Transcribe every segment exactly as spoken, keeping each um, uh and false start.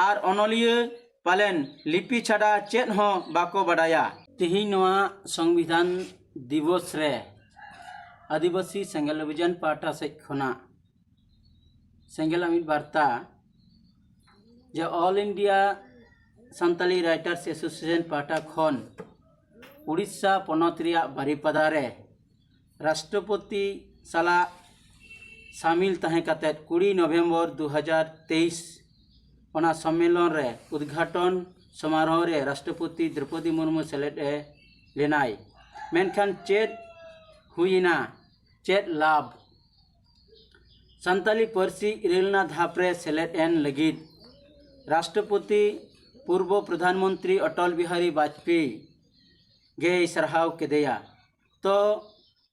ᱟᱨ ᱚᱱᱚᱞᱤᱭᱟᱹ ᱯᱟᱞᱮᱱ ᱞᱤᱯᱤ ᱪᱷᱟᱰᱟ ᱪᱮᱫ ᱦᱚᱸ ᱵᱟᱠᱚ ᱵᱟᱰᱟᱭᱟ᱾ ᱛᱮᱦᱮᱧ ᱱᱚᱣᱟ ᱥᱚᱝᱵᱤᱫᱷᱟᱱ ᱫᱤᱵᱚᱥ ᱨᱮ ᱟᱹᱫᱤᱵᱟᱹᱥᱤ ᱥᱮᱸᱜᱮᱞ ᱚᱵᱷᱤᱡᱟᱱ ᱯᱟᱦᱴᱟ ᱥᱮᱫ ᱠᱷᱚᱱᱟᱜ ᱥᱮᱸᱜᱮᱞ ᱟᱢᱤᱡ ᱵᱟᱨᱛᱟ ᱡᱮ All India Santali Writers Association ᱯᱟᱦᱴᱟ ᱠᱷᱚᱱ ᱩᱲᱤᱥᱥᱟ ᱯᱚᱱᱚᱛ ᱨᱮᱭᱟᱜ ᱵᱟᱨᱤᱯᱟᱫᱟ ᱨᱮ ᱨᱟᱥᱴᱨᱚᱯᱚᱛᱤ ᱥᱟᱞᱟᱜ ᱥᱟᱢᱤᱞ ᱛᱟᱦᱮᱸ ᱠᱟᱛᱮ ᱠᱩᱲᱤ ᱱᱚᱵᱷᱮᱢᱵᱚᱨ ᱫᱩ ᱦᱟᱡᱟᱨ ᱛᱮᱭᱤᱥ ᱚᱱᱟ ᱥᱚᱢᱢᱮᱞᱚᱱ ᱨᱮ ᱩᱫᱽᱜᱷᱟᱴᱚᱱ ᱥᱚᱢᱟᱨᱳᱦᱚ ᱨᱮ ᱨᱟᱥᱴᱨᱚᱯᱚᱛᱤ ᱫᱨᱚᱯᱚᱫᱤ ᱢᱩᱨᱢᱩ ᱥᱮᱞᱮᱫ ᱮ ᱞᱮᱱᱟᱭ᱾ ᱢᱮᱱᱠᱷᱟᱱ ᱪᱮᱫ ᱦᱩᱭᱮᱱᱟ? ᱪᱮᱫ ᱞᱟᱵᱷ? ᱥᱟᱱᱛᱟᱞᱤ ᱯᱟᱹᱨᱥᱤ ᱤᱨᱟᱹᱞ ᱟᱱᱟᱜ ᱫᱷᱟᱯ ᱨᱮ ᱥᱮᱞᱮᱫ ᱮᱱ ᱞᱟᱹᱜᱤᱫ ᱨᱟᱥᱴᱨᱚᱯᱚᱛᱤ ᱯᱩᱨᱵᱚ ᱯᱨᱚᱫᱷᱟᱱ ᱢᱚᱱᱛᱨᱤ ᱚᱴᱚᱞ ᱵᱤᱦᱟᱨᱤ ᱵᱟᱡᱽᱯᱮᱭᱤ ᱜᱮᱭ ᱥᱟᱨᱦᱟᱣ ᱠᱮᱫᱮᱭᱟ᱾ ᱛᱚ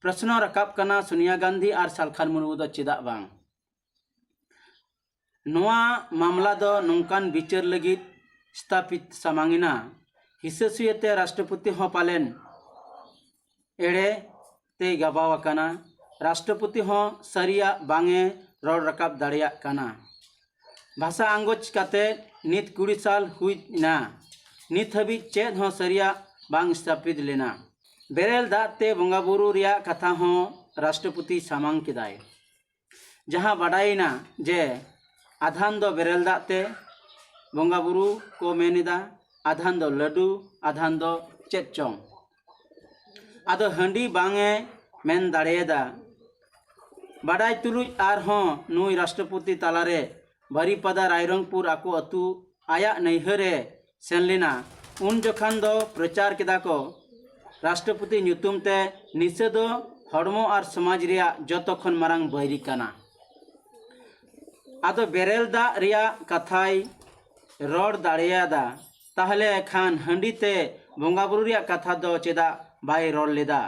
ᱯᱨᱚᱥᱱᱚ ᱨᱟᱠᱟᱵ ᱠᱟᱱᱟ, ᱥᱳᱱᱤᱭᱟ ᱜᱟᱱᱫᱷᱤ ᱟᱨ ᱥᱟᱞᱠᱷᱟᱱ ᱢᱩᱨᱢᱩ ᱫᱚ ᱪᱮᱫᱟᱜ ᱵᱟᱝ? ᱱᱚᱣᱟ ᱢᱟᱢᱞᱟ ᱫᱚ ᱱᱚᱝᱠᱟᱱ ᱵᱤᱪᱟᱹᱨ ᱞᱟᱹᱜᱤᱫ ᱥᱛᱷᱟᱯᱤᱛ ᱥᱟᱢᱟᱝ ᱮᱱᱟ᱾ ᱦᱤᱥᱟᱹ ᱥᱩᱭᱟᱹᱛᱮ ᱨᱟᱥᱴᱨᱚᱯᱚᱛᱤ ᱦᱚᱸ ᱯᱟᱞᱮᱱ ᱮᱲᱮ ᱛᱮᱭ ᱜᱟᱵᱟᱣ ᱟᱠᱟᱱᱟ᱾ ᱨᱟᱥᱴᱨᱚᱯᱚᱛᱤ ᱦᱚᱸ ᱥᱟᱹᱨᱤᱭᱟᱜ ᱵᱟᱝ ᱮ ᱨᱚᱲ ᱨᱟᱠᱟᱵ ᱫᱟᱲᱮᱭᱟᱜ ᱠᱟᱱᱟ᱾ ᱵᱷᱟᱥᱟ ᱟᱸᱜᱚᱪ ᱠᱟᱛᱮ ᱱᱤᱛ ᱠᱩᱲᱤ ᱥᱟᱞ ᱦᱩᱭ ᱮᱱᱟ, ᱱᱤᱛ ᱦᱟᱹᱵᱤᱡ ᱪᱮᱫ ᱦᱚᱸ ᱥᱟᱹᱨᱤᱭᱟᱜ ᱵᱟᱝ ᱥᱛᱷᱟᱯᱤᱛ ᱞᱮᱱᱟ᱾ ᱵᱮᱨᱮᱞ ᱫᱟᱜ ᱛᱮ ᱵᱚᱸᱜᱟ ᱵᱩᱨᱩ ᱨᱮᱭᱟᱜ ᱠᱟᱛᱷᱟ ᱦᱚᱸ ᱨᱟᱥᱴᱨᱚᱯᱚᱛᱤ ᱥᱟᱢᱟᱝ ᱠᱮᱫᱟᱭ, ᱡᱟᱦᱟᱸ ᱵᱟᱰᱟᱭᱮᱱᱟ ᱡᱮ ᱟᱫᱷᱟᱱ ᱫᱚ ᱵᱮᱨᱮᱞ ᱫᱟᱜ ᱛᱮ ᱵᱚᱸᱜᱟ ᱵᱩᱨᱩ ᱠᱚ ᱢᱮᱱ ᱮᱫᱟ, ᱟᱫᱷᱟᱱ ᱫᱚ ᱞᱟᱹᱰᱩ, ᱟᱫᱷᱟᱱ ᱫᱚ ᱪᱮᱫ ᱪᱚᱝ᱾ ᱟᱫᱚ ᱦᱟᱺᱰᱤ ᱵᱟᱝ ᱮ ᱢᱮᱱ ᱫᱟᱲᱮᱭᱟᱫᱟ᱾ ᱵᱟᱰᱟᱭ ᱛᱩᱞᱩᱡ ᱟᱨᱦᱚᱸ ᱱᱩᱭ ᱨᱟᱥᱴᱨᱚᱯᱚᱛᱤ ᱛᱟᱞᱟᱨᱮ ᱵᱟᱨᱤᱯᱟᱫᱟ ᱨᱟᱭᱨᱚᱝᱯᱩᱨ ᱟᱠᱚ ᱟᱹᱛᱩ ᱟᱭᱟᱜ ᱱᱟᱹᱭᱦᱟᱹᱨ ᱮ ᱥᱮᱱ ᱞᱮᱱᱟ᱾ ᱩᱱ ᱡᱚᱠᱷᱟᱱ ᱫᱚ ᱯᱨᱚᱪᱟᱨ ᱠᱮᱫᱟ ᱠᱚ, ᱨᱟᱥᱴᱨᱚᱯᱚᱛᱤ ᱧᱩᱛᱩᱢ ᱛᱮ ᱱᱤᱥᱟᱹ ᱫᱚ ᱦᱚᱲᱢᱚ ᱟᱨ ᱥᱚᱢᱟᱡᱽ ᱨᱮᱭᱟᱜ ᱡᱚᱛᱚ ᱠᱷᱚᱱ ᱢᱟᱨᱟᱝ ᱵᱟᱹᱭᱨᱤ ᱠᱟᱱᱟ᱾ ᱟᱫᱚ ᱵᱮᱨᱮᱞ ᱫᱟᱜ ᱨᱮᱭᱟᱜ ᱠᱟᱛᱷᱟᱭ ᱨᱚᱲ ᱫᱟᱲᱮᱭᱟᱫᱟ, ᱛᱟᱦᱞᱮ ᱠᱷᱟᱱ ᱦᱟᱺᱰᱤ ᱛᱮ ᱵᱚᱸᱜᱟ ᱵᱩᱨᱩ ᱨᱮᱭᱟᱜ ᱠᱟᱛᱷᱟ ᱫᱚ ᱪᱮᱫᱟᱜ ᱵᱟᱭ ᱨᱚᱲ ᱞᱮᱫᱟ?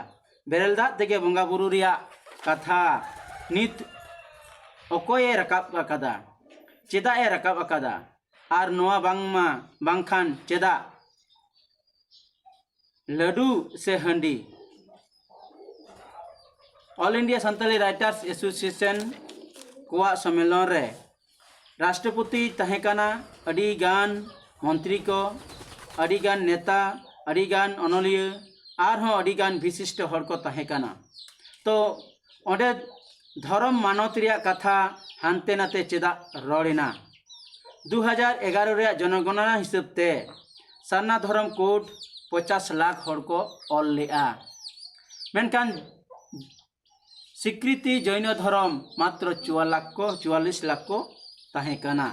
ᱵᱮᱨᱮᱞ ᱫᱟᱜ ᱛᱮᱜᱮ ᱵᱚᱸᱜᱟ ᱵᱩᱨᱩ ᱨᱮᱭᱟᱜ ᱠᱟᱛᱷᱟ ᱱᱤᱛ ᱚᱠᱚᱭᱮ ᱨᱟᱠᱟᱵ ᱟᱠᱟᱫᱟ? ᱪᱮᱫᱟᱜ ᱮ ᱨᱟᱠᱟᱵ ᱟᱠᱟᱫᱟ? ᱟᱨ ᱱᱚᱣᱟ ᱵᱟᱝᱢᱟ ᱵᱟᱝᱠᱷᱟᱱ ᱪᱮᱫᱟᱜ ᱞᱟᱹᱰᱩ ᱥᱮ ᱦᱟᱺᱰᱤ? All India Santali Writers Association ᱠᱚᱣᱟᱜ ᱥᱚᱢᱢᱮᱞᱚᱱ ᱨᱮ ᱨᱟᱥᱴᱨᱚᱯᱚᱛᱤᱭ ᱛᱟᱦᱮᱸ ᱠᱟᱱᱟ, ᱟᱹᱰᱤ ᱜᱟᱱ ᱢᱚᱱᱛᱨᱤ ᱠᱚ, ᱟᱹᱰᱤ ᱜᱟᱱ ᱱᱮᱛᱟ, ᱟᱹᱰᱤ ᱜᱟᱱ ᱚᱱᱚᱞᱤᱭᱟᱹ, ᱟᱨᱦᱚᱸ ᱟᱹᱰᱤ ᱜᱟᱱ ᱵᱤᱥᱤᱥᱴᱚ ᱦᱚᱲ ᱠᱚ ᱛᱟᱦᱮᱸ ᱠᱟᱱᱟ᱾ ᱛᱚ ᱚᱸᱰᱮ ᱫᱷᱚᱨᱚᱢ ᱢᱟᱱᱚᱛ ᱨᱮᱭᱟᱜ ᱠᱟᱛᱷᱟ ᱦᱟᱱᱛᱮ ᱱᱟᱛᱮ ᱪᱮᱫᱟᱜ ᱨᱚᱲ ᱮᱱᱟ? ᱫᱩ ᱦᱟᱡᱟᱨ ᱮᱜᱟᱨᱚ ᱨᱮᱭᱟᱜ ᱡᱚᱱᱚᱜᱚᱱᱚᱱᱟ ᱦᱤᱥᱟᱹᱵ ᱛᱮ ᱥᱟᱨᱱᱟ ᱫᱷᱚᱨᱚᱢ ᱠᱳᱰ ᱯᱚᱪᱟᱥ ᱞᱟᱠᱷ ᱦᱚᱲ ᱠᱚ ᱚᱞ ᱞᱮᱫᱼᱟ, ᱢᱮᱱᱠᱷᱟᱱ ᱥᱤᱠᱨᱤᱛᱤ ᱡᱚᱭᱱᱚ ᱫᱷᱚᱨᱚᱢ ᱢᱟᱛᱨᱚ ᱪᱩᱣᱟᱞ ᱞᱟᱠᱷ ᱠᱚ, ᱪᱩᱣᱟᱞᱞᱤᱥ ᱞᱟᱠᱷ ᱠᱚ ᱛᱟᱦᱮᱸ ᱠᱟᱱᱟ᱾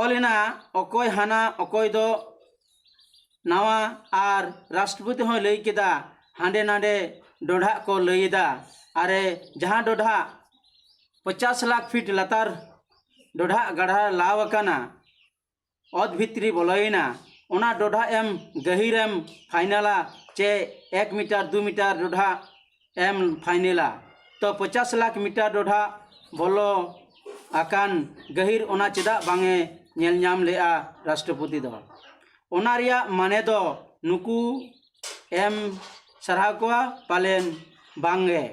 ᱚᱞ ᱮᱱᱟ, ᱚᱠᱚᱭ ᱦᱟᱱᱟ ᱚᱠᱚᱭ ᱫᱚ ᱱᱟᱣᱟ, ᱟᱨ ᱨᱟᱥᱴᱨᱚᱯᱚᱛᱤ ᱦᱚᱸᱭ ᱞᱟᱹᱭ ᱠᱮᱫᱟ, ᱦᱟᱸᱰᱮ ᱱᱟᱰᱮ ᱰᱚᱰᱷᱟᱜ ᱠᱚ ᱞᱟᱹᱭ ᱮᱫᱟ᱾ ᱟᱨᱮ, ᱡᱟᱦᱟᱸ ᱰᱚᱰᱷᱟᱜ ᱯᱚᱪᱟᱥ ᱞᱟᱠᱷ ᱯᱷᱤᱴ ᱞᱟᱛᱟᱨ ᱰᱚᱰᱷᱟᱜ ᱜᱟᱰᱷᱟ ᱞᱟᱣ ᱟᱠᱟᱱᱟ, ᱚᱛ ᱵᱷᱤᱛᱨᱤ ᱵᱚᱞᱚᱭᱮᱱᱟ, ᱚᱱᱟ ᱰᱚᱰᱷᱟᱜ ᱮᱢ ᱜᱟᱹᱦᱤᱨᱮᱢ ᱯᱷᱟᱭᱱᱟᱞᱟ ᱪᱮ ᱮᱠ ᱢᱤᱴᱟᱨ ᱫᱩ ᱢᱤᱴᱟᱨ ᱰᱚᱰᱷᱟᱜ ᱮᱢ ᱯᱷᱟᱭᱱᱮᱞᱟ? ᱛᱚ ᱯᱚᱪᱟᱥ ᱞᱟᱠᱷ ᱢᱤᱴᱟᱨ ᱰᱚᱰᱷᱟᱜ ᱵᱚᱞᱚ ᱟᱠᱟᱱ ᱜᱟᱹᱦᱤᱨ ᱚᱱᱟ ᱪᱮᱫᱟᱜ ᱵᱟᱝ ᱮ ᱧᱮᱞ ᱧᱟᱢ ᱞᱮᱫᱼᱟ ᱨᱟᱥᱴᱨᱚᱯᱚᱛᱤ ᱫᱚ? ᱚᱱᱟ ᱨᱮᱭᱟᱜ ᱢᱟᱱᱮ ᱫᱚ ᱱᱩᱠᱩ ᱮᱢ ᱥᱟᱨᱦᱟᱣ ᱠᱚᱣᱟ ᱯᱟᱞᱮᱱ ᱵᱟᱝ ᱜᱮ᱾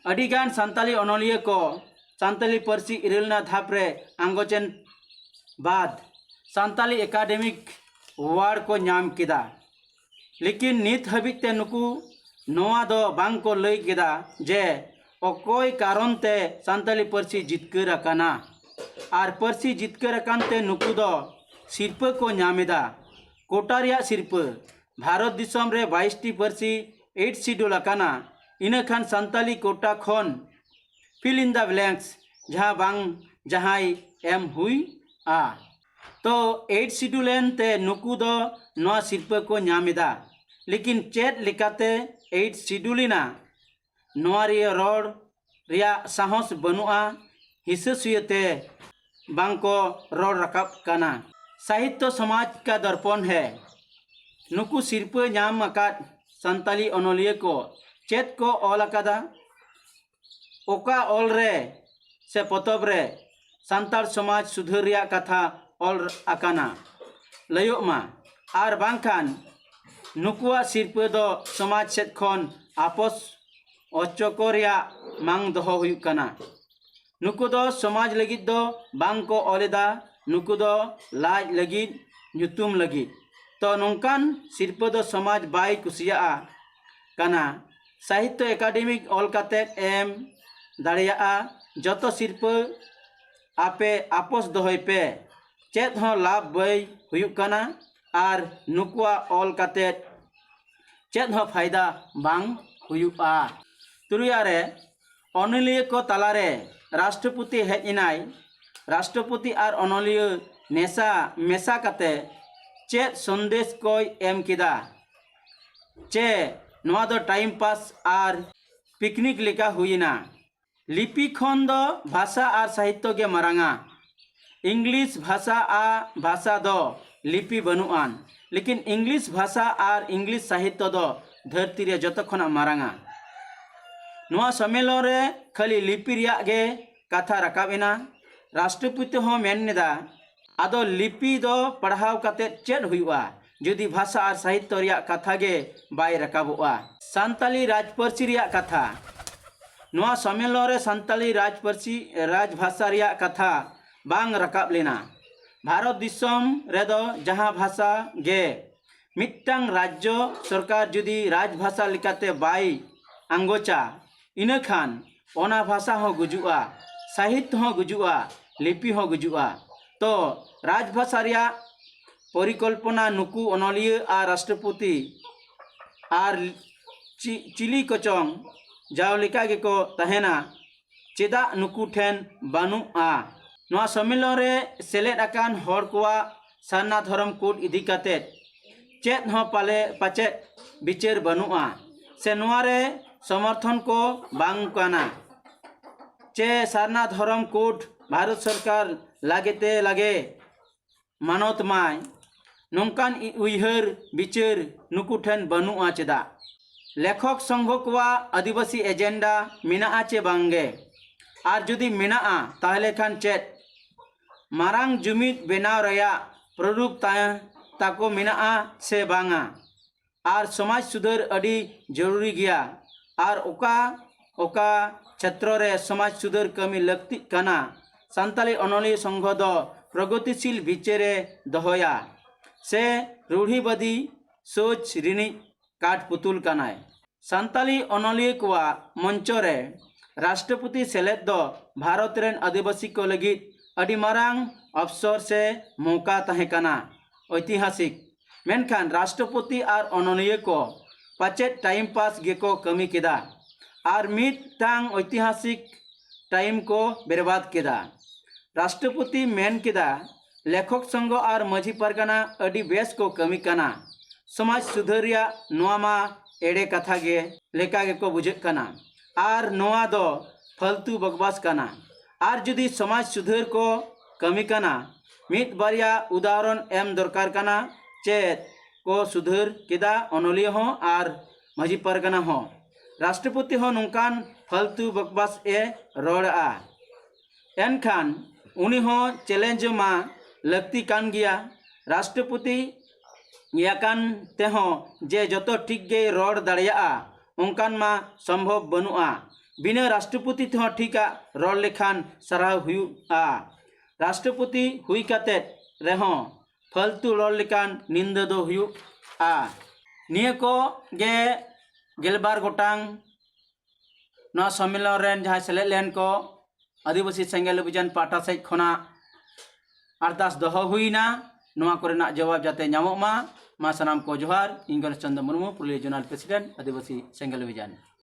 ᱟᱹᱰᱤᱜᱟᱱ ᱥᱟᱱᱛᱟᱞᱤ ᱚᱱᱚᱞᱤᱭᱟᱹ ᱠᱚ ᱥᱟᱱᱛᱟᱞᱤ ᱯᱟᱹᱨᱥᱤ ᱤᱨᱟᱹᱞ ᱟᱱᱟᱜ ᱫᱷᱟᱯ ᱨᱮ ᱟᱸᱜᱚᱪᱮᱱ ᱵᱟᱫ ᱥᱟᱱᱛᱟᱞᱤ ᱮᱠᱟᱰᱮᱢᱤᱠ ᱮᱣᱟᱨᱰ ᱠᱚ ᱧᱟᱢ ᱠᱮᱫᱟ᱾ ᱞᱮᱠᱤᱱ ᱱᱤᱛ ᱦᱟᱹᱵᱤᱡ ᱛᱮ ᱱᱩᱠᱩ ᱱᱚᱣᱟ ᱫᱚ ᱵᱟᱝ ᱠᱚ ᱞᱟᱹᱭ ᱠᱮᱫᱟ ᱡᱮ ᱚᱠᱚᱭ ᱠᱟᱨᱚᱱ ᱛᱮ ᱥᱟᱱᱛᱟᱞᱤ ᱯᱟᱹᱨᱥᱤ ᱡᱤᱛᱠᱟᱹᱨ ᱟᱠᱟᱱᱟ᱾ ᱟᱨ ᱯᱟᱹᱨᱥᱤ ᱡᱤᱛᱠᱟᱹᱨ ᱟᱠᱟᱱ ᱛᱮ ᱱᱩᱠᱩ ᱫᱚ ᱥᱤᱨᱯᱟᱹ ᱠᱚ ᱧᱟᱢ ᱮᱫᱟ᱾ ᱠᱳᱴᱟ ᱨᱮᱭᱟᱜ ᱥᱤᱨᱯᱟᱹ, ᱵᱷᱟᱨᱚᱛ ᱫᱤᱥᱚᱢ ᱨᱮ ᱵᱟᱭᱤᱥ ᱴᱤ ᱯᱟᱹᱨᱥᱤ ᱮᱭᱤᱴ ᱥᱤᱰᱩᱞ ᱟᱠᱟᱱᱟ, ᱤᱱᱟᱹ ᱠᱷᱟᱱ ᱥᱟᱱᱛᱟᱞᱤ ᱠᱳᱴᱟ ᱠᱷᱚᱱ fill in the blanks ᱡᱟᱦᱟᱸ ᱵᱟᱝ ᱡᱟᱦᱟᱸᱭ ᱮᱢ ᱦᱩᱭᱩᱜᱼᱟ᱾ ᱛᱚ ᱮᱭᱤᱴ ᱥᱤᱰᱩᱞ ᱮᱱ ᱛᱮ ᱱᱩᱠᱩ ᱫᱚ ᱱᱚᱣᱟ ᱥᱤᱨᱯᱟᱹ ᱠᱚ ᱧᱟᱢ ᱮᱫᱟ᱾ ᱞᱮᱠᱤᱱ ᱪᱮᱫ ᱞᱮᱠᱟᱛᱮ ᱮᱭᱤᱴ ᱥᱤᱰᱩᱞ ᱮᱱᱟ, ᱱᱚᱣᱟ ᱨᱮᱭᱟᱜ ᱨᱚᱲ ᱨᱮᱭᱟᱜ ᱥᱟᱦᱚᱥ ᱵᱟᱹᱱᱩᱜᱼᱟ, ᱦᱤᱥᱟᱹ ᱥᱩᱭᱟᱹ ᱛᱮ ᱵᱟᱝ ᱠᱚ ᱨᱚᱲ ᱨᱟᱠᱟᱵ ᱠᱟᱱᱟ᱾ ᱥᱟᱦᱤᱛᱛᱚ ᱥᱚᱢᱟᱡᱽ ᱠᱟ ᱫᱚᱨᱯᱚᱱ ᱦᱮ, ᱱᱩᱠᱩ ᱥᱤᱨᱯᱟᱹ ᱧᱟᱢ ᱟᱠᱟᱫ ᱥᱟᱱᱛᱟᱞᱤ ᱚᱱᱚᱞᱤᱭᱟᱹ ᱠᱚ ᱪᱮᱫ ᱠᱚ ᱚᱞ ᱟᱠᱟᱫᱟ? ᱚᱠᱟ ᱚᱞ ᱨᱮ ᱥᱮ ᱯᱚᱛᱚᱵ ᱨᱮ ᱥᱟᱱᱛᱟᱲ ᱥᱚᱢᱟᱡᱽ ᱥᱩᱫᱷᱟᱹᱨ ᱨᱮᱭᱟᱜ ᱠᱟᱛᱷᱟ ᱚᱞ ᱟᱠᱟᱱᱟ ᱞᱟᱹᱭᱚᱜ ᱢᱟ, ᱟᱨ ᱵᱟᱝᱠᱷᱟᱱ ᱱᱩᱠᱩᱣᱟᱜ ᱥᱤᱨᱯᱟᱹ ᱫᱚ ᱥᱚᱢᱟᱡᱽ ᱥᱮᱫ ᱠᱷᱚᱱ ᱟᱯᱚᱥ ᱚᱪᱚᱠᱚ ᱨᱮᱭᱟᱜ ᱢᱟᱝ ᱫᱚᱦᱚ ᱦᱩᱭᱩᱜ ᱠᱟᱱᱟ᱾ ᱱᱩᱠᱩ ᱫᱚ ᱥᱚᱢᱟᱡᱽ ᱞᱟᱹᱜᱤᱫ ᱫᱚ ᱵᱟᱝ ᱠᱚ ᱚᱞ ᱮᱫᱟ, ᱱᱩᱠᱩ ᱫᱚ ᱞᱟᱡ ᱞᱟᱹᱜᱤᱫ, ᱧᱩᱛᱩᱢ ᱞᱟᱹᱜᱤᱫ᱾ ᱛᱚ ᱱᱚᱝᱠᱟᱱ ᱥᱤᱨᱯᱟᱹ ᱫᱚ ᱥᱚᱢᱟᱡᱽ ᱵᱟᱭ ᱠᱩᱥᱤᱭᱟᱜᱼᱟ ᱠᱟᱱᱟ᱾ ᱥᱟᱦᱤᱛᱛᱚ ᱮᱠᱟᱰᱮᱢᱤ ᱚᱞ ᱠᱟᱛᱮᱫ ᱮᱢ ᱫᱟᱲᱮᱭᱟᱜᱼᱟ, ᱡᱚᱛᱚ ᱥᱤᱨᱯᱟᱹ ᱟᱯᱮ ᱟᱯᱚᱥ ᱫᱚᱦᱚᱭ ᱯᱮ, ᱪᱮᱫ ᱦᱚᱸ ᱞᱟᱵᱷ ᱵᱟᱭ ᱦᱩᱭᱩᱜ ᱠᱟᱱᱟ ᱟᱨ ᱱᱩᱠᱩᱣᱟᱜ ᱚᱞ ᱠᱟᱛᱮᱫ ᱪᱮᱫ ᱦᱚᱸ ᱯᱷᱟᱭᱫᱟ ᱵᱟᱝ ᱦᱩᱭᱩᱜᱼᱟ᱾ ᱛᱩᱨᱩᱭᱟᱜ ᱨᱮ, ᱚᱱᱚᱞᱤᱭᱟᱹ ᱠᱚ ᱛᱟᱞᱟᱨᱮ ᱨᱟᱥᱴᱨᱚᱯᱚᱛᱤ ᱦᱮᱡ ᱮᱱᱟᱭ᱾ ᱨᱟᱥᱴᱨᱚᱯᱚᱛᱤ ᱟᱨ ᱚᱱᱚᱞᱤᱭᱟᱹ ᱱᱮᱥᱟ ᱢᱮᱥᱟ ᱠᱟᱛᱮ ᱪᱮᱫ ᱥᱚᱱᱫᱮᱥ ᱠᱚᱭ ᱮᱢ ᱠᱮᱫᱟ? ᱪᱮ ᱱᱚᱣᱟ ᱫᱚ ᱴᱟᱭᱤᱢ ᱯᱟᱥ ᱟᱨ ᱯᱤᱠᱱᱤᱠ ᱞᱮᱠᱟ ᱦᱩᱭᱮᱱᱟ? ᱞᱤᱯᱤ ᱠᱷᱚᱱ ᱫᱚ ᱵᱷᱟᱥᱟ ᱟᱨ ᱥᱟᱦᱤᱛᱛᱚ ᱜᱮ ᱢᱟᱨᱟᱝᱟ᱾ ᱤᱝᱞᱤᱥ ᱵᱷᱟᱥᱟ ᱟ ᱵᱷᱟᱥᱟ ᱫᱚ ᱞᱤᱯᱤ ᱵᱟᱹᱱᱩᱜ ᱟᱱ, ᱞᱮᱠᱤᱱ ᱤᱝᱞᱤᱥ ᱵᱷᱟᱥᱟ ᱟᱨ ᱤᱝᱞᱤᱥ ᱥᱟᱦᱤᱛᱛᱚ ᱫᱚ ᱫᱷᱟᱹᱨᱛᱤ ᱨᱮ ᱡᱚᱛᱚ ᱠᱷᱚᱱᱟᱜ ᱢᱟᱨᱟᱝᱟ᱾ ᱱᱚᱣᱟ ᱥᱚᱢᱢᱮᱞᱚᱱ ᱨᱮ ᱠᱷᱟᱹᱞᱤ ᱞᱤᱯᱤ ᱨᱮᱭᱟᱜ ᱜᱮ ᱠᱟᱛᱷᱟ ᱨᱟᱠᱟᱵ ᱮᱱᱟ᱾ ᱨᱟᱥᱴᱨᱚᱯᱚᱛᱤ ᱦᱚᱸ ᱢᱮᱱ ᱮᱫᱟ, ᱟᱫᱚ ᱞᱤᱯᱤ ᱫᱚ ᱯᱟᱲᱦᱟᱣ ᱠᱟᱛᱮ ᱪᱮᱫ ᱦᱩᱭᱩᱜᱼᱟ, ᱡᱩᱫᱤ ᱵᱷᱟᱥᱟ ᱟᱨ ᱥᱟᱦᱤᱛᱛᱚ ᱨᱮᱭᱟᱜ ᱠᱟᱛᱷᱟ ᱜᱮ ᱵᱟᱭ ᱨᱟᱠᱟᱵᱚᱜᱼᱟ? ᱥᱟᱱᱛᱟᱞᱤ ᱨᱟᱡᱽ ᱯᱟᱹᱨᱥᱤ ᱨᱮᱭᱟᱜ ᱠᱟᱛᱷᱟ᱾ ᱱᱚᱣᱟ ᱥᱚᱢᱢᱮᱞᱚᱱ ᱨᱮ ᱥᱟᱱᱛᱟᱞᱤ ᱨᱟᱡᱽ ᱯᱟᱹᱨᱥᱤ, ᱨᱟᱡᱽ ᱵᱷᱟᱥᱟ ᱨᱮᱭᱟᱜ ᱠᱟᱛᱷᱟ ᱵᱟᱝ ᱨᱟᱠᱟᱵ ᱞᱮᱱᱟ᱾ ᱵᱷᱟᱨᱚᱛ ᱫᱤᱥᱚᱢ ᱨᱮᱫᱚ ᱡᱟᱦᱟᱸ ᱵᱷᱟᱥᱟ ᱜᱮ ᱢᱤᱫᱴᱟᱝ ᱨᱟᱡᱽᱡᱚ ᱥᱚᱨᱠᱟᱨ ᱡᱩᱫᱤ ᱨᱟᱡᱽ ᱵᱷᱟᱥᱟ ᱞᱮᱠᱟᱛᱮ ᱵᱟᱭ ᱟᱸᱜᱚᱪᱟ, ᱤᱱᱟᱹᱠᱷᱟᱱ ᱚᱱᱟ ᱵᱷᱟᱥᱟ ᱦᱚᱸ ᱜᱩᱡᱩᱜᱼᱟ, ᱥᱟᱦᱤᱛ ᱦᱚᱸ ᱜᱩᱡᱩᱜᱼᱟ, ᱞᱤᱯᱤ ᱦᱚᱸ ᱜᱩᱡᱩᱜᱼᱟ᱾ ᱛᱚ ᱨᱟᱡᱽ ᱵᱷᱟᱥᱟ ᱨᱮᱭᱟᱜ ᱯᱚᱨᱤᱠᱚᱞᱯᱚᱱᱟ ᱱᱩᱠᱩ ᱚᱱᱚᱞᱤᱭᱟᱹ ᱟᱨ ᱨᱟᱥᱴᱨᱚᱯᱚᱛᱤ ᱟᱨ ᱪᱤ-, ᱪᱤᱞᱤ ᱠᱚᱪᱚᱝ ᱡᱟᱣ ᱞᱮᱠᱟ ᱜᱮᱠᱚ ᱛᱟᱦᱮᱱᱟ᱾ ᱪᱮᱫᱟᱜ ᱱᱩᱠᱩ ᱴᱷᱮᱱ ᱵᱟᱹᱱᱩᱜᱼᱟ? ᱱᱚᱣᱟ ᱥᱚᱢᱢᱮᱞᱚᱱ ᱨᱮ ᱥᱮᱞᱮᱫ ᱟᱠᱟᱱ ᱦᱚᱲ ᱠᱚᱣᱟᱜ ᱥᱟᱨᱱᱟ ᱫᱷᱚᱨᱚᱢ ᱠᱳᱰ ᱤᱫᱤ ᱠᱟᱛᱮ ᱪᱮᱫ ᱦᱚᱸ ᱯᱟᱞᱮ ᱯᱟᱪᱮᱫ ᱵᱤᱪᱟᱹᱨ ᱵᱟᱹᱱᱩᱜᱼᱟ, ᱥᱮ ᱱᱚᱣᱟ ᱨᱮ ᱥᱚᱢᱚᱨᱛᱷᱚᱱ ᱠᱚ ᱵᱟᱝ ᱠᱟᱱᱟ, ᱪᱮ ᱥᱟᱨᱱᱟ ᱫᱷᱚᱨᱚᱢ ᱠᱳᱰ ᱵᱷᱟᱨᱚᱛ ᱥᱚᱨᱠᱟᱨ ᱞᱟᱜᱮ ᱛᱮ ᱞᱟᱜᱮ ᱢᱟᱱᱚᱛ ᱢᱟᱭ, ᱱᱚᱝᱠᱟᱱ ᱤ-, ᱩᱭᱦᱟᱹᱨ ᱵᱤᱪᱟᱹᱨ ᱱᱩᱠᱩ ᱴᱷᱮᱱ ᱵᱟᱹᱱᱩᱜᱼᱟ ᱪᱮᱫᱟᱜ? ᱞᱮᱠᱷᱚᱠ ᱥᱚᱝᱜᱷᱚ ᱠᱚᱣᱟᱜ ᱟᱹᱫᱤᱵᱟᱹᱥᱤ ᱮᱡᱮᱱᱰᱟ ᱢᱮᱱᱟᱜᱼᱟ ᱪᱮ ᱵᱟᱝᱜᱮ? ᱟᱨ ᱡᱩᱫᱤ ᱢᱮᱱᱟᱜᱼᱟ, ᱛᱟᱦᱚᱞᱮ ᱠᱷᱟᱱ ᱪᱮᱫ ᱢᱟᱨᱟᱝ ᱡᱩᱢᱤᱫ ᱵᱮᱱᱟᱣ ᱨᱮᱭᱟᱜ ᱯᱨᱚᱨᱩᱯ ᱛᱟ-, ᱛᱟᱠᱚ ᱢᱮᱱᱟᱜᱼᱟ ᱥᱮ ᱵᱟᱝᱟ? ᱟᱨ ᱥᱚᱢᱟᱡᱽ ᱥᱩᱫᱷᱟᱹᱨ ᱟᱹᱰᱤ ᱡᱚᱨᱩᱨᱤ ᱜᱮᱭᱟ᱾ ᱟᱨ ᱚᱠᱟ ᱚᱠᱟ ᱪᱷᱮᱛᱨᱚ ᱨᱮ ᱥᱚᱢᱟᱡᱽ ᱥᱩᱫᱷᱟᱹᱨ ᱠᱟᱹᱢᱤ ᱞᱟᱹᱠᱛᱤᱜ ᱠᱟᱱᱟ, ᱥᱟᱱᱛᱟᱲᱤ ᱚᱱᱚᱞᱤᱭᱟᱹ ᱥᱚᱝᱜᱷᱚ ᱫᱚ ᱯᱨᱚᱜᱚᱛᱤᱥᱤᱞ ᱵᱤᱪᱟᱹᱨᱮ ᱫᱚᱦᱚᱭᱟ ᱥᱮ ᱨᱩᱲᱦᱤᱵᱟᱫᱤ ᱥᱳᱪ ᱨᱤᱱᱤᱡ ᱠᱟᱴ ᱯᱩᱛᱩᱞ ᱠᱟᱱᱟᱭ᱾ ᱥᱟᱱᱛᱟᱲᱤ ᱚᱱᱚᱞᱤᱭᱟᱹ ᱠᱚᱣᱟᱜ ᱢᱚᱧᱪᱚ ᱨᱮ ᱨᱟᱥᱴᱨᱚᱯᱚᱛᱤ ᱥᱮᱞᱮᱫ ᱫᱚ ᱵᱷᱟᱨᱚᱛ ᱨᱮᱱ ᱟᱹᱫᱤᱵᱟᱹᱥᱤ ᱠᱚ ᱞᱟᱹᱜᱤᱫ ᱟᱹᱰᱤ ᱢᱟᱨᱟᱝ ᱚᱯᱥᱚᱨ ᱥᱮ ᱢᱚᱣᱠᱟ ᱛᱟᱦᱮᱸ ᱠᱟᱱᱟ᱾ ᱳᱭᱛᱤᱦᱟᱥᱤᱠ ᱢᱮᱱᱠᱷᱟᱱ ᱨᱟᱥᱴᱨᱚᱯᱚᱛᱤ ᱟᱨ ᱚᱱᱚᱞᱤᱭᱟᱹ ᱠᱚ ᱯᱟᱪᱮᱫ ᱴᱟᱭᱤᱢ ᱯᱟᱥ ᱜᱮᱠᱚ ᱠᱟᱹᱢᱤ ᱠᱮᱫᱟ ᱟᱨ ᱢᱤᱫᱴᱟᱝ ᱳᱭᱛᱤᱦᱟᱥᱤᱠ ᱴᱟᱭᱤᱢ ᱠᱚ ᱵᱮᱨᱵᱟᱫ ᱠᱮᱫᱟ᱾ ᱨᱟᱥᱴᱨᱚᱯᱚᱛᱤ ᱢᱮᱱ ᱠᱮᱫᱟ, ᱞᱮᱠᱷᱚᱠ ᱥᱚᱝᱜᱷᱚ ᱟᱨ ᱢᱟᱹᱡᱷᱤ ᱯᱟᱨᱜᱟᱱᱟ ᱟᱹᱰᱤ ᱵᱮᱥ ᱠᱚ ᱠᱟᱹᱢᱤ ᱠᱟᱱᱟ᱾ ᱥᱚᱢᱟᱡᱽ ᱥᱩᱫᱷᱟᱹᱨ ᱨᱮᱭᱟᱜ ᱱᱚᱣᱟ ᱢᱟ ᱮᱲᱮ ᱠᱟᱛᱷᱟ ᱜᱮ ᱞᱮᱠᱟ ᱜᱮᱠᱚ ᱵᱩᱡᱷᱟᱹᱜ ᱠᱟᱱᱟ ᱟᱨ ᱱᱚᱣᱟ ᱫᱚ ᱯᱷᱟᱹᱞᱛᱩ ᱵᱚᱠᱵᱟᱥ ᱠᱟᱱᱟ᱾ ᱟᱨ ᱡᱩᱫᱤ ᱥᱚᱢᱟᱡᱽ ᱥᱩᱫᱷᱟᱹᱨ ᱠᱚ ᱠᱟᱹᱢᱤ ᱠᱟᱱᱟ, ᱢᱤᱫ ᱵᱟᱨᱭᱟ ᱩᱫᱟᱦᱚᱨᱚᱱ ᱮᱢ ᱫᱚᱨᱠᱟᱨ ᱠᱟᱱᱟ᱾ ᱪᱮᱫ ᱠᱚ ᱥᱩᱫᱷᱟᱹᱨ ᱠᱮᱫᱟ ᱚᱱᱚᱞᱤᱭᱟᱹ ᱦᱚᱸ ᱟᱨ ᱢᱟᱹᱡᱷᱤ ᱯᱟᱨᱜᱟᱱᱟ ᱦᱚᱸ? ᱨᱟᱥᱴᱨᱚᱯᱚᱛᱤ ᱦᱚᱸ ᱱᱚᱝᱠᱟᱱ ᱯᱷᱟᱹᱞᱛᱩ ᱵᱚᱠᱵᱟᱥ ᱮ ᱨᱚᱲᱟ᱾ ᱮᱱᱠᱷᱟᱱ ᱩᱱᱤ ᱦᱚᱸ ᱪᱮᱞᱮᱧᱡᱽ ᱢᱟ ᱞᱟᱹᱠᱛᱤ ᱠᱟᱱ ᱜᱮᱭᱟ᱾ ᱨᱟᱥᱴᱨᱚᱯᱚᱛᱤ ᱤᱭᱟᱹ ᱠᱟᱱ ᱛᱮᱦᱚᱸ ᱡᱮ ᱡᱚᱛᱚ ᱴᱷᱤᱠ ᱜᱮᱭ ᱨᱚᱲ ᱫᱟᱲᱮᱭᱟᱜᱼᱟ, ᱚᱱᱠᱟᱱ ᱢᱟ ᱥᱚᱢᱵᱷᱚᱵ ᱵᱟᱹᱱᱩᱜᱼᱟ᱾ ᱵᱤᱱᱟᱹ ᱨᱟᱥᱴᱨᱚᱯᱚᱛᱤ ᱛᱮᱦᱚᱸ ᱴᱷᱤᱠᱟᱜ ᱨᱚᱲ ᱞᱮᱠᱷᱟᱱ ᱥᱟᱨᱦᱟᱣ ᱦᱩᱭᱩᱜᱼᱟ᱾ ᱨᱟᱥᱴᱨᱚᱯᱚᱛᱤ ᱦᱩᱭ ᱠᱟᱛᱮ ᱨᱮᱦᱚᱸ ᱯᱷᱟᱹᱞᱛᱩ ᱨᱚᱲ ᱞᱮᱠᱟᱱ ᱱᱤᱱᱫᱟᱹ ᱫᱚ ᱦᱩᱭᱩᱜᱼᱟ᱾ ᱱᱤᱭᱟᱹ ᱠᱚ ᱜᱮ ᱜᱮᱞᱵᱟᱨ ᱜᱚᱴᱟᱝ ᱱᱚᱣᱟ ᱥᱚᱢᱢᱮᱞᱚᱱ ᱨᱮᱱ ᱡᱟᱦᱟᱸᱭ ᱥᱮᱞᱮᱫ ᱞᱮᱱ ᱠᱚ ᱟᱹᱫᱤᱵᱟᱹᱥᱤ ᱥᱮᱸᱜᱮᱞ ᱚᱵᱷᱤᱡᱟᱱ ᱯᱟᱦᱴᱟ ᱥᱮᱫ ᱠᱷᱚᱱᱟᱜ ᱟᱨᱫᱟᱥ ᱫᱚᱦᱚ ᱦᱩᱭᱱᱟ, ᱱᱚᱣᱟ ᱠᱚᱨᱮᱱᱟᱜ ᱡᱚᱵᱟᱵ ᱡᱟᱛᱮ ᱧᱟᱢᱚᱜ ᱢᱟ᱾ ᱢᱟ ᱥᱟᱱᱟᱢ ᱠᱚ ᱡᱚᱦᱟᱨ᱾ ᱤᱧ ᱜᱚᱱᱮᱥ ᱪᱚᱸᱫᱽᱨᱚ ᱢᱩᱨᱢᱩ, ᱯᱩᱨᱩᱞᱤᱭᱟᱹ ᱡᱳᱱᱟᱞ ᱯᱨᱮᱥᱤᱰᱮᱱᱴ, ᱟᱹᱫᱤᱵᱟᱹᱥᱤ ᱥᱮᱸᱜᱮᱞ ᱚᱵᱷᱤᱡᱟᱱ᱾